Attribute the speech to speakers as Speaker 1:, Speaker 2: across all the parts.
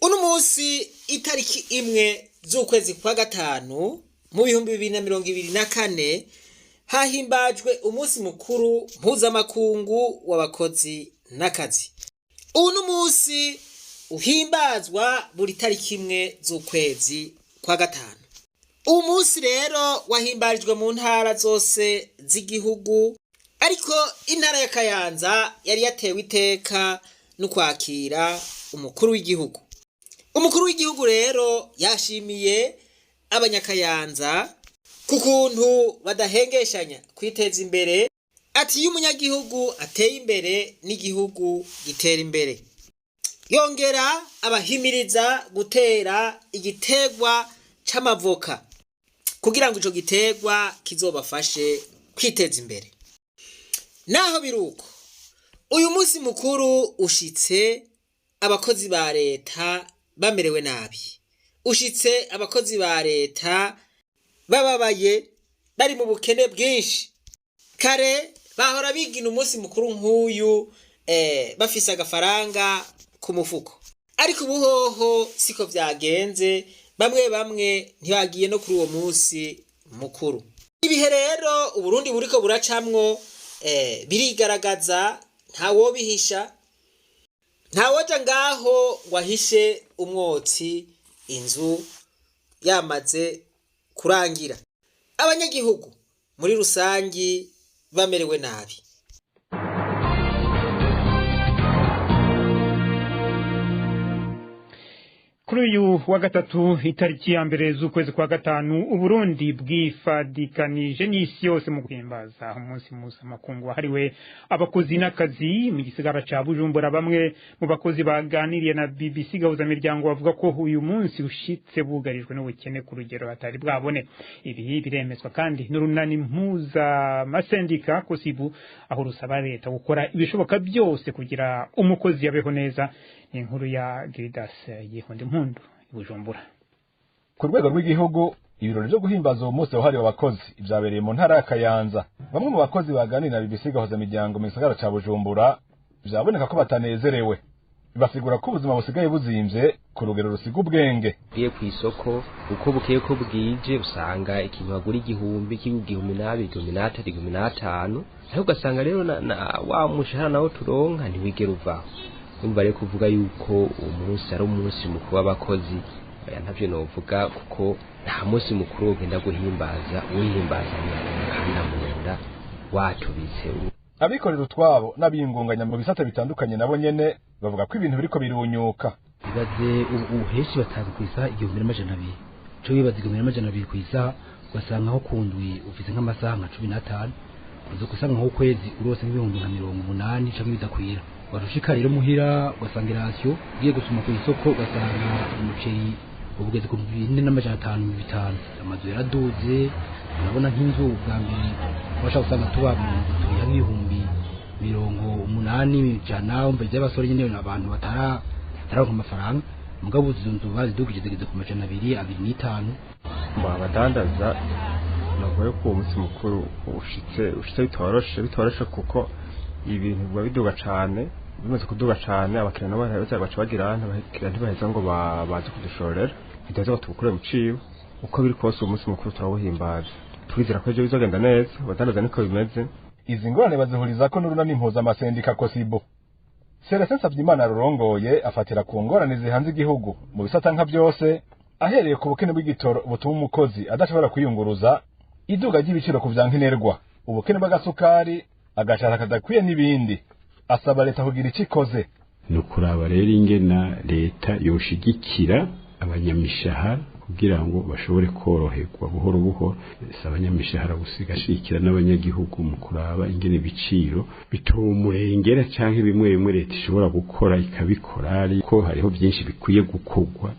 Speaker 1: Uno munsi itariki 1 z'ukwezi kwa gatanu mu 2024 hahimbajwe umunsi mukuru mpuzamakungu w'abakozi n'akazi. Uno munsi uhimbazwa buri tariki 1 z'ukwezi kwa gatanu. Uwu munsi rero wahimbarijwe mu ntara zose z'igihugu, ariko intara ya Kayanza yari yatewe iteka no kwakira umukuru w'igihugu. Umukuru w'igihugu rero yashimiye abanyakayanza ku kuntu badahengeshanya kwiteza imbere, ati iyo umunyagihugu ateye imbere n'igihugu gitera imbere. Yongera abahimiriza gutera igiterwa c'amavoka kugira ngo ico giterwa kizobafashe kwiteza imbere. Naho biruko, uyu munsi mukuru ushitse abakozi ba leta bamerewe nabi, ushitse abakozi ba leta bababaye, bari mu bukene bwinshi. Kare bahora bigina umunsi mukuru nk'uyu bafise agafaranga ku mufuko, ariko ubuhoho siko vyagenze, bamwe bamwe ntibagiye no kuri uwo munsi mukuru. Ibihe rero Uburundi buriko buracamwo birigaragaza, ntawobihisha, ntawoja ngaho ngo ahishe umwotsi inzu yamaze kurangira. Abanyagihugu muri rusangi bamerewe nabi.
Speaker 2: Kuri uyu wa gatatu itariki ya 1 z'ukwezi kwa gatanu Uburundi bwifadikanije n'isi yose mu guhimbaza umunsi mpuzamakungu wahariwe abakozi n'akazi mu gisagara ca Bujumbura. Bamwe mu bakozi baganiriye na BBC Gahuza Miryango bavuga ko uyu munsi ushitse bugarijwe n'ubukene ku rugero batari bwabone. Ibi biremezwa kandi n'urunani mpuzamasendika Kosibu, aho rusaba leta gukora ibishoboka byose kugira umukozi yabeho neza. Ni inkuru ya Gildas Yihonde Mpundu Bujumbura.
Speaker 3: Ku rwego rw'igihugu ibirori byo guhimbaza uwo munsi wahariwe abakozi vyabereye mu ntara ya Kayanza. Bamwe mu bakozi baganira na BBC Gahuza Miryango mu gisagara ca Bujumbura vyaboneka ko batanezerewe, basigura ko ubuzima busigaye buzimvye ku rugero rusiga ubwenge.
Speaker 4: Ugiye kw'isoko uko bukeye ko bwije usanga ikintu bagura 1000, ikindi 2000, 1300, 1500, ariko ugasanga rero wa mushahara nawo turonka ntiwigera uvaho. Umva rero kuvuga yuko uwo munsi ari umunsi mukuru w'abakozi, oya ntavyo novuga, kuko nta munsi mukuru wogenda guhimbaza uhimbazanya umukanda mu nda watubitse.
Speaker 3: Abikorera utwabo n'abiyungunganya mu bisata bitandukanye nabo nyene bavuga ko ibintu biriko birunyuka.
Speaker 5: Ibaze ubu henshi batanga kw'isaha 1200, ico wibaza 1200 kw'isaha ugasanga nko kundwi ufise nk'amasaha nka 15, uza usanga nko kwezi urose nk'ibihumbi nka 80 canke bidakwira. Warushika rero muhira ugasanga irasiyo, ugiye gusuma ku isoko ugasanga umuceri ubugeze ku 4500, 500. Amazu yaraduze, urabona nk'inzu bwa mbere washaka usanga tuba mu nzu turiha nk'ibihumbi 80, 100, umva iby'abasore nyine abantu batararonka amafaranga, mugabo izo nzu bazidugije zigeze ku 200, 2.5.
Speaker 6: Abadandaza navuye ko uwo munsi mukuru ushitse bitoroshe kuko ibintu biba biduga cane, bimaze kuduga cane abakiriya nabo baraheza baca bagira abakiriya ntibaheza ngo baze kudushorera, ntibaheza ngo tubukure mu cibo. Uko biri kose uwo munsi mukuru turawuhimbaza, twizera ko ejo bizogenda neza, abadandaza niko bimeze.
Speaker 3: Izi ngorane bazihurizako n'urunani mpuzamasendika Kosibu. Celestin Savyimana rurongoye afatira ku ngorane zihanze igihugu mu bisata nka byose, ahereye ku bukene bw'igitoro butuma umukozi adashobora kwiyunguruza, iduga ry'ibiciro ku vya nkenerwa, ubukene bw'agasukari, agashahara kadakwiye n'ibindi. Asaba leta kugira ico ikoze.
Speaker 7: Ni ukuraba rero ingena leta yoshigikira abanyamishahara kugira ngo bashobore koroherwa buhoro buhoro. Si abanyamishahara gusa, igashigikira n'abanyagihugu mu kuraba ingene ibiciro bitumurengera canke bimwe bimwe leta ishobora gukora ikabikora, ariko hariho byinshi bikwiye gukorwa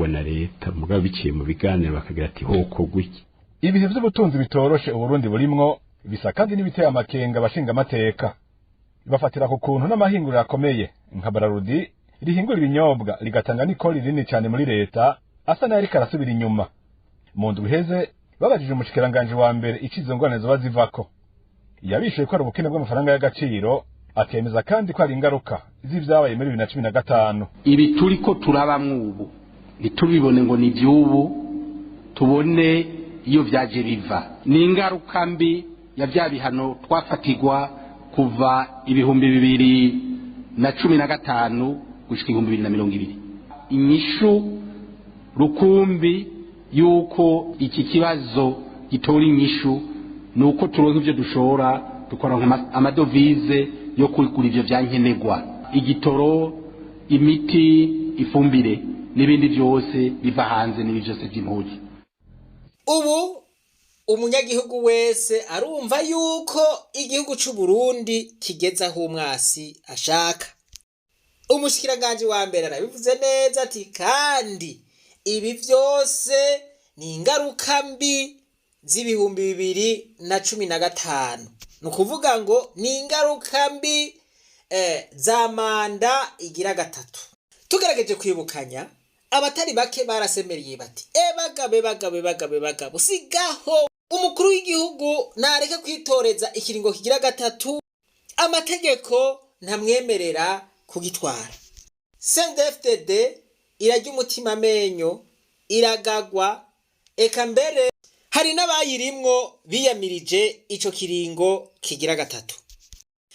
Speaker 7: na leta, mugabo biciye mu biganiro bakagira ati hokorwa iki.
Speaker 3: Ibihe vy'ubutunzi bitoroshe Uburundi burimwo bisa kandi n'ibiteye amakenga abashinga amateka. Bafatira ku kuntu n'amahinguriro akomeye nka Brarudi rihingura ibinyobwa rigatanga n'ikori rinini cyane muri leta asa n'ayariko arasubira inyuma. Mu ndwi iheze babajije umushikiranganji wa mbere ico izo ngorane zoba zivako, yabishuye ko ari ubukene bw'amafaranga y'agaciro Akemeza kandi ko ari ingaruka z'ivyabaye muri 2015.
Speaker 8: Ibi turiko turabamwo ubu, ntitubibone ngo ni iby'ubu, tubone iyo vyaje biva. Ni ingaruka mbi ya vya bihano twafatirwa kuva 2015 gushika 2020. Inyishu rukumbi yuko iki kibazo gitora inyishu ni uko turonka ivyo dushora, tukaronka amadovize yo kugura ivyo vyankenerwa: igitoro, imiti, ifumbire n'ibindi byose biva hanze, n'ibi byose by'impuzu.
Speaker 1: Ubu umunyagihugu wese arumva yuko igihugu c'u Burundi kigeze aho umwasi ashaka. Umushikiranganji wa mbere arabivuze neza ati kandi ibi vyose ni ingaruka mbi z'ibihumbi 2015, ni ukuvuga ngo ni ingaruka mbi za manda igira gatatu. Tugerageje kwibukanya, abatari bake barasemereye bati: "Ebagabe, bagabe, bagabe, bagabo, sigaho! Umukuru w'igihugu nareke kwitoreza ikiringo kigira gatatu, amategeko ntamwemerera kugitwara." CNDD-FDD irarya umutima amenyo, iragagwa, eka mbere hari n'abayirimwo biyamirije ico kiringo kigira gatatu.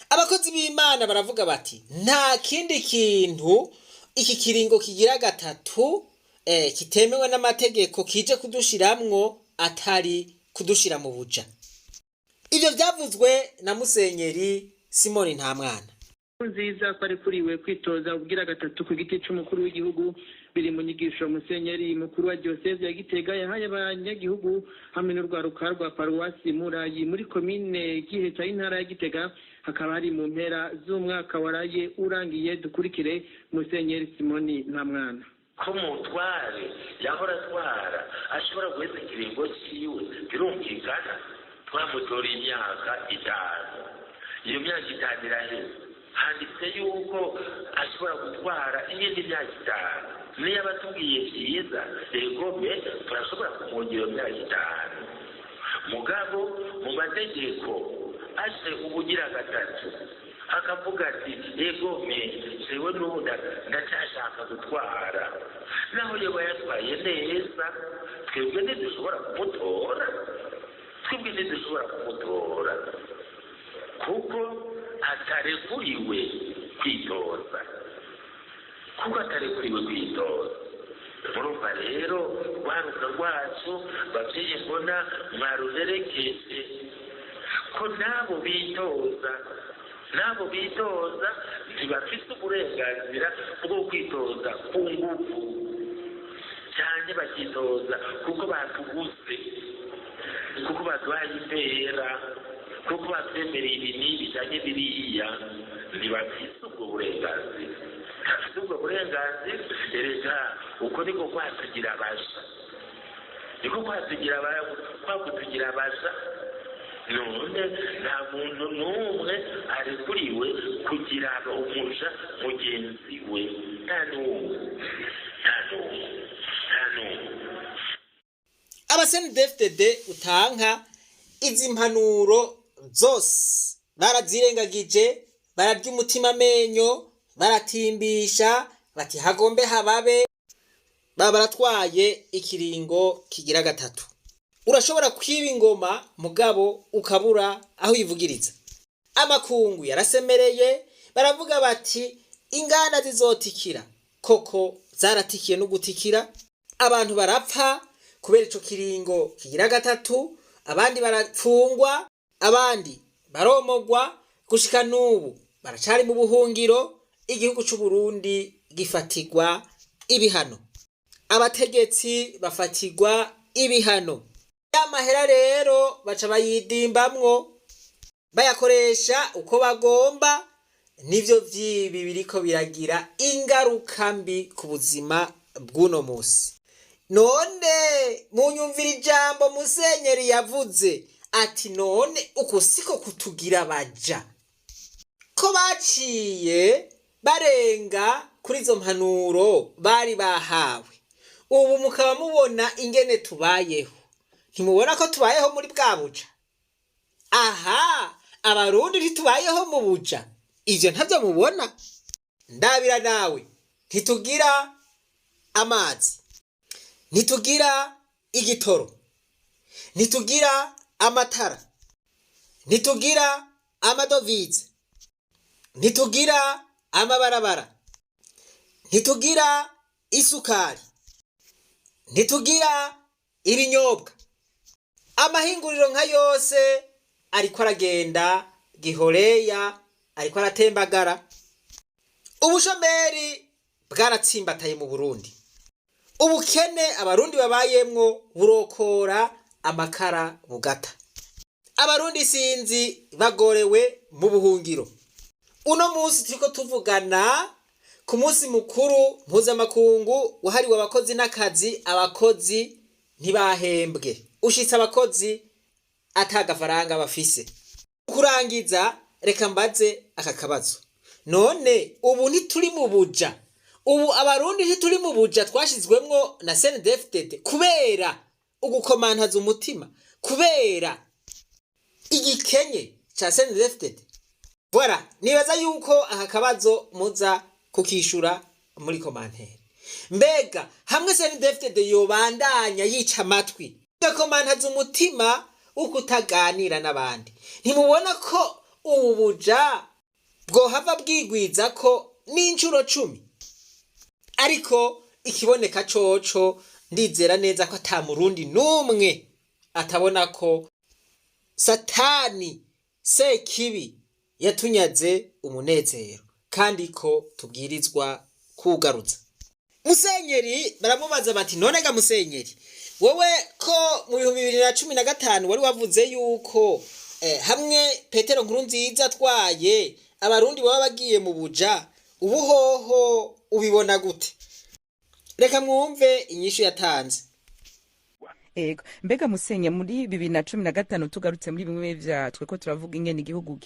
Speaker 1: Abakozi b'Imana baravuga bati nta kindi kintu iki kiringo kigira gatatu kitemewe n'amategeko kije kudushiramwo atari kudushira mu buja. Ivyo vyavuzwe na Musenyeri Simoni Ntamwana.
Speaker 9: Nziza ko arikuriwe kwitoza ubwira gatatu ku giti c'umukuru w'igihugu biri mu nyigisho musenyeri mukuru wa diyoseze ya Gitega yahaye abanyagihugu hamwe n'urwaruka rwa paruwasi Murayi muri komine Giheta y'intara ya Gitega, hakaba hari mu mpera z'umwaka waraye urangiye. Dukurikire Musenyeri Simoni Ntamwana.
Speaker 10: Ko mutware yahora atwara ashobora guheza ikiringo ciwe, birumvikana. Twamutora imyaka 5, iyo myaka 5 iraheze, handitse yuko ashobora gutwara iyindi myaka 5. Niyo abatubwiye vyiza, egome, turashobora kumwongera iyo myaka 5. Mugabo mu mategeko aje ubugira gatatu akavuga ati: "Egome, jewe n'ubu ndacyashaka gutwara," naho yoba yatwaye neza, twebwe ntidushobora kumutora, twebwe ntidushobora kumutora kuko atarekuriwe kwitoza, kuko atarekuriwe kwitoza. Murumva rero, rwaruka rwacu, bavyeyi, mbona mwaruherekeje ko n'abo bitoza, n'abo bitoza ntibafise uburenganzira bwo kwitoza ku nguvu cyane, bakitoza kuko batuguze, kuko baduhaye impera, kuko batwemereye ibi n'ibi canke biriya. Ntibafise ubwo burenganzira, ntibafise ubwo burenganzira. Erega uko niko kwatugira abaja, niko kwatugira, kwakutugira abaja. None nta muntu n'umwe arekuriwe kugira umuja mugenzi we, nta n'umwe, nta n'umwe, nta n'umwe.
Speaker 1: Aba CNDD-FDD utanka izi mpanuro zose barazirengagije, bararya umutima amenyo, baratimbisha bati hagombe hababe, baba baratwaye ikiringo kigira gatatu. Urashobora kwiba ingoma mugabo ukabura aho uyivugiriza. Amakungu yarasemereye, baravuga bati inganda zizotikira. Koko zaratikiye no gutikira, abantu barapfa kubera ico kiringo kigira gatatu, abandi barapfungwa, abandi baromogwa, gushika n'ubu baracari mu buhungiro. Igihugu c'u Burundi gifatirwa ibihano, abategetsi bafatirwa ibihano. Y'amahera rero baca bayidimbamwo, bayakoresha uko bagomba. Nivyo vyibi biriko biragira ingaruka mbi ku buzima bw'uno musi. None munyumvira ijambo musenyeri yavuze ati: "None uko siko kutugira baja?" Ko baciye barenga kuri izo mpanuro bari bahawe, ubu mukaba mubona ingene tubayeho. Ntimubona ko tubayeho muri bwa buja? Aha Abarundi ntitubayeho mu buja. Ivyo ntavyo mubona? Ndabira nawe, ntitugira amazi, ntitugira igitoro, ntitugira amatara, ntitugira amadovize, ntitugira amabarabara, ntitugira isukari, ntitugira ibinyobwa. Amahinguriro nka yose ariko aragenda gihoreya, ariko aratembagara. Ubushomeri bwaratsimbataye mu Burundi. Ubukene abarundi babayemwo burokora amakara bugata. Abarundi sinzi bagorewe mu buhungiro. Uno munsi turiko tuvugana ku munsi mukuru mpuzamakungu wahariwe abakozi n'akazi, abakozi ntibahembwe. Ushitse abakozi atagafaranga bafise. Kurangiza, reka mbaze aka kabazo. None ubu ntituri mu buja? Ubu abarundi ntituri mu buja twashizwemwo na CNDD-FDD kubera ugukomantaza umutima, kubera igikenye ca CNDD-FDD? Voilà, nibaza yuko aka kabazo muza kukishura muri commentaire. Mbega hamwe CNDD-FDD yobandanya yica amatwi, igakomantaza umutima wo kutaganira n'abandi, ntimubona ko ubu buja bwohava bwigwiza ko n'incuro 10? Ariko ikiboneka coco, ndizera neza ko ata murundi n'umwe atabona ko Satani Sekibi yatunyaze umunezero, kandi ko tubwirizwa kugaruza. Musenyeri baramubaza bati: "None ga musenyeri, wowe ko mu 2015 wari wavuze yuko hamwe Petero Nkurunziza atwaye abarundi baba bagiye mu buja, ubu hoho ubibona gute?" Reka mwumve inyishu yatanze.
Speaker 11: Ego, mbega musenye, muri 2015, tugarutse muri bimwe vya tweko turavuga ingene igihugu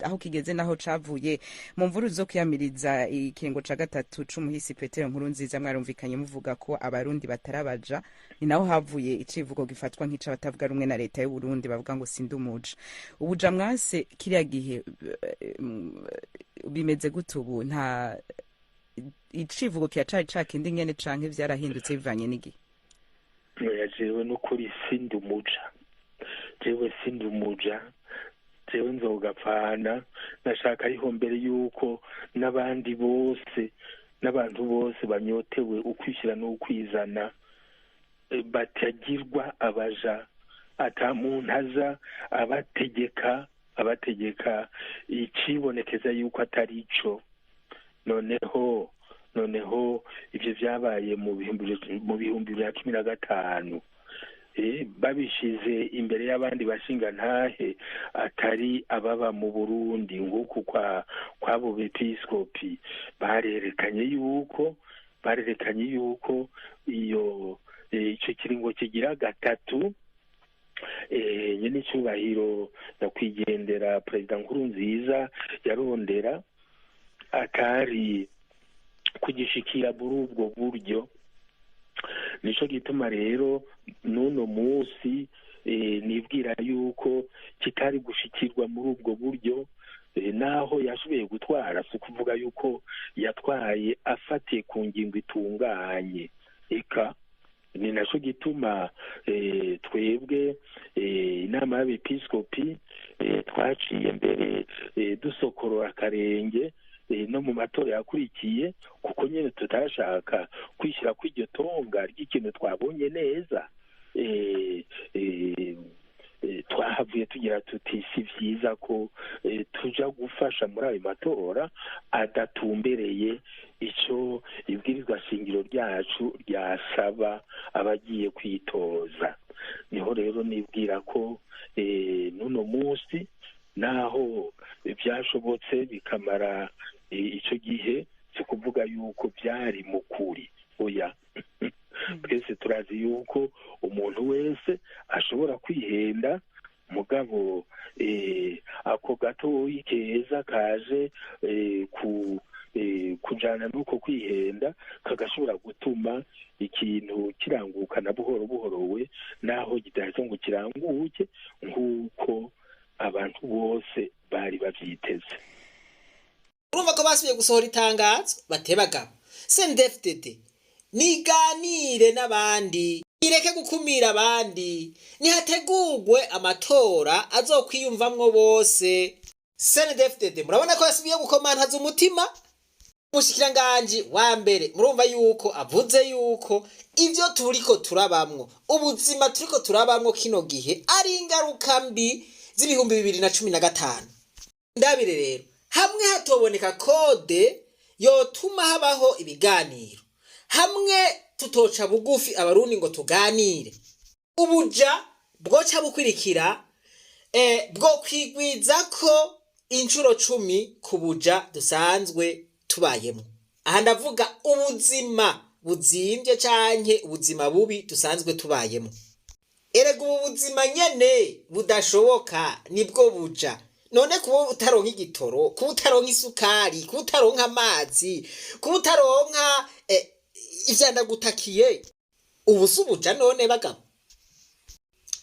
Speaker 11: aho kigeze naho cavuye mu mvuru zo kwiyamiriza ikiringo ca gatatu c'umuhisi Petero Nkurunziza, mwarumvikanye muvuga ko abarundi batarabaja. Ni naho havuye icivugo gifatwa nk'ic'abatavuga rumwe na leta y'u Burundi, bavuga ngo sindi umuja. Ubuja mwase kiriya gihe bimeze gute ubu? Nta icivugo kiracari ca kindi nyene, canke vyarahindutse bivanye n'igihe?
Speaker 10: Oya, jewe n'ukuri sindi umuja, jewe sindi umuja, jewe nzogapfana nashaka. Ariho mbere yuko n'abandi bose n'abantu bose banyotewe ukwishyira n'ukwizana batagirwa abaja, ata muntu aza abategeka icibonekeza yuko atari ico. Noneho ivyo vyabaye mu 2015, babishize imbere y'abandi bashingantahe atari ababa mu Burundi, nguku kwa kwabo bepiskopi barerekanye yuko iyo ico kiringo kigira gatatu nyene icyubahiro nyakwigendera Perezida Nkurunziza yarondera atari kugishikira muri ubwo buryo. Nico gituma rero n'uno munsi nibwira yuko kitari gushikirwa muri ubwo buryo. Naho yashoboye gutwara, si ukuvuga yuko yatwaye afatiye ku ngingo itunganye. Eka ni naco gituma twebwe inama y'abepiskopi twaciye mbere dusokorora akarenge no mu matora yakurikiye, kuko nyine tutashaka kwishyira kw'iryo tonga ry'ikintu twabonye neza. Twahavuye tugira tuti si vyiza ko tuja gufasha muri ayo matora adatumbereye ico ibwirizwa shingiro ryacu ryasaba abagiye kwitoza. Niho rero nibwira ko n'uno munsi, naho byashobotse bikamara ico gihe, si kuvuga yuko byari mu kuri. Oya, twese turazi yuko umuntu wese ashobora kwihenda, mugabo ako gatoyi keza kaje ku kujana n'uko kwihenda kagashobora gutuma ikintu kiranguka na buhoro buhoro, we naho kidaheza ngo kiranguke nk'uko abantu bose bari bavyiteze.
Speaker 1: Urumva ko basubiye gusohora itangazo batebagabo. CNDD-FDD niganire n'abandi, ireke gukumira abandi, nihategurwe amatora azokwiyumvamwo bose. CNDD-FDD murabona ko yasubiye gukomantaza umutima. Umushikiranganji wa mbere murumva yuko avuze yuko ivyo turiko turabamwo, ubuzima turiko turabamwo kino gihe, ari ingaruka mbi z'2015. Ndabire rero, hamwe hatoboneka code yotuma habaho ibiganiro, hamwe tutoca bugufi Abarundi ngo tuganire, ubuja bwoca bukwirikira bwo kwigwiza ko inshuro 10 ku buja dusanzwe tubayemo. Aha ndavuga ubuzima buzimbye canke ubuzima bubi dusanzwe tubayemo. Erega ubu buzima nyene budashoboka nibwo buja. None kuba utaronka igitoro, kuba utaronka isukari, kuba utaronka amazi, kuba utaronka ivyandagutakiye, ubu si ubuja none bagabo?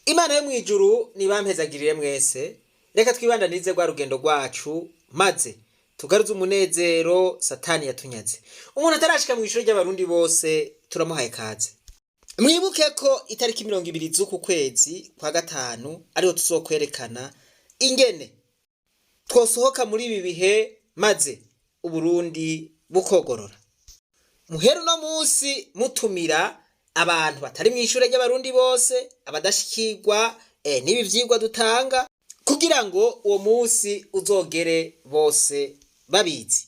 Speaker 1: Imana yo mw'ijuru nibampezagirire mwese. Reka twibandanize rwa rugendo rwacu, maze tugaruze umunezero Satani yatunyaze. Umuntu atarashika mu ishuri ry'Abarundi bose turamuhaye kaze. Mwibuke ko itariki 20 z'uku kwezi kwa gatanu ariho tuzokwerekana ingene twosohoka muri ibi bihe, maze Uburundi bukogorora. Muheru no munsi mutumira abantu batari mu ishure ry'Abarundi bose, abadashikirwa n'ibi vyigwa dutanga, kugira ngo uwo munsi uzogere bose babizi.